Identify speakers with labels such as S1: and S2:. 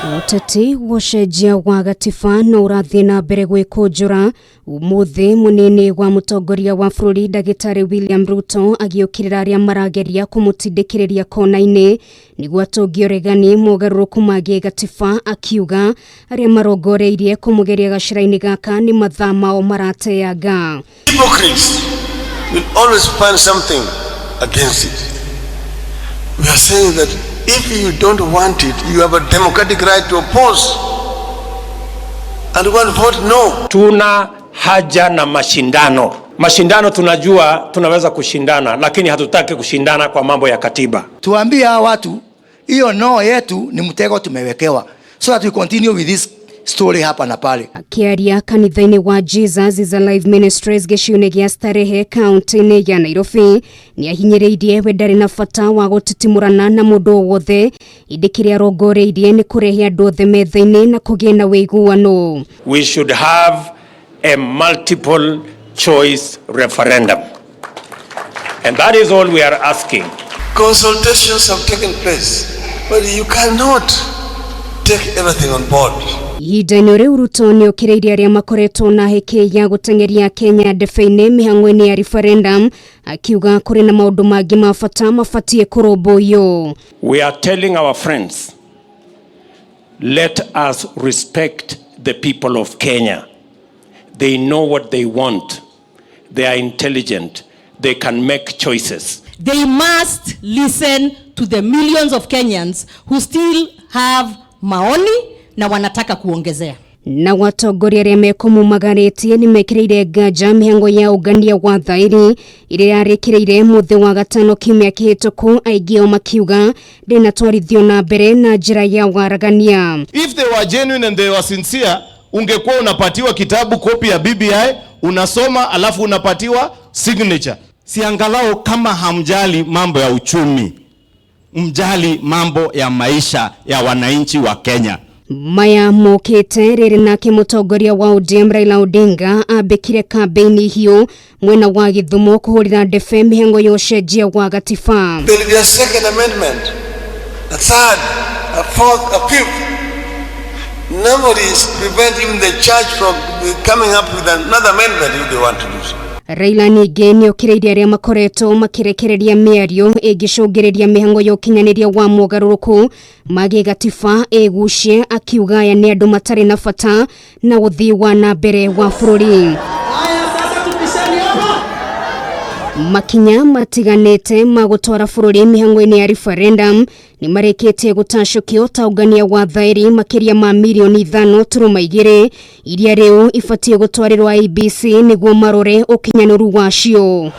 S1: Ũteti wa ũcenjia wa gatiba no ũrathiĩ na mbere gwĩkũnjũra. Ũmũthĩ mũnini wa mũtongoria wa bũrũri Ndagĩtarĩ William Ruto agĩũkĩrĩra arĩa marageria kũmũtindĩkĩrĩria kona-inĩ nĩguo atongie ũregani mogarũrũku ma gĩgatiba, akiuga arĩa marongoreirie kũmũgeria gacĩra-inĩ gaka nĩ mathaa mao marateanga.
S2: Hypocrites will always find something against it. We are saying that if you don't want it, you have a democratic right to oppose and one vote no.
S3: Tuna haja na mashindano. Mashindano tunajua tunaweza kushindana, lakini hatutaki kushindana kwa mambo ya katiba.
S4: Tuambie hawa watu hiyo no yetu ni mtego tumewekewa, so that we continue with this story hapa na pale.
S1: Akĩaria kanitha-inĩ wa Jesus is Alive Ministries gĩcigo-inĩ gĩa Starehe kaunti-inĩ ya Nairobi, nĩ ahinyĩrĩirie we ndarĩ na bata wa gũtitimũrana na mũndũ o wothe, ĩndĩ kĩrĩa arongoreirie nĩ kũrehe andũ othe metha-inĩ na kũgĩe na ũiguano.
S3: We should have a multiple choice referendum. And that is all we are asking.
S2: Consultations have taken place, but you cannot take everything on board.
S1: Ihinda-inĩ rĩu Ruto nĩ okĩrĩirie arĩa makoretwo na hĩkĩ ya gũteng'eria Kenya ndebe-inĩ mĩhang'o-inĩ ya referendum, akiuga kũrĩ na maũndũ mangĩ ma bata mabatiĩ kũrũmbũiyo.
S3: We are telling our friends, let us respect the people of Kenya. They know what they want. They are intelligent. They can make choices.
S5: They must listen to the millions of Kenyans who still have maoni na wanataka kuongezea.
S1: Na watongoria arĩa mekũmumagarĩtie nĩ mekĩrĩire nganja mĩhango ya ũngania wa thaĩri ĩrĩa yarĩkĩrĩire mũthĩ wa gatano kiumia kĩhĩtũku, aingĩ ao makiuga ndĩnatwarithio na mbere na njĩra ya waragania.
S6: If they were genuine and they were sincere, ungekuwa unapatiwa kitabu, copy ya BBI, unasoma alafu unapatiwa signature.
S7: Si angalau kama hamjali mambo ya uchumi, mjali mambo ya maisha ya wananchi wa Kenya.
S1: Maya mokĩte rĩrĩ nake mũtongoria wa ODM Raila Odinga ambĩkire kambĩini hiũ mwena wa Gĩthumo kũhũrĩra ndebe mĩhango ya ũcenjia wa gatiba.
S2: There will be a second amendment, a third, a fourth, a fifth. Nobody is preventing the church from coming up with another amendment if they want to do so.
S1: Raila ningĩ nĩ okĩrĩirie arĩa makoretwo makĩrekereria mĩario ĩngĩcũngĩrĩria mĩhango ya ũkinyanĩria wa mogarũrũku ma gĩgatiba ĩgucie, akiuga aya nĩ andũ matarĩ na bata na ũthii wa na mbere wa bũrũri. Makinya matiganĩte ma gũtwara bũrũri mĩhango-inĩ ya referendum nĩ marĩkĩtie gũtacũkio ta ũngania wa thaĩri makĩria ma 5.2 mirioni iria rĩu ibatiĩ gũtwarĩrwo IEBC nĩguo marore ũkinyanĩru wacio.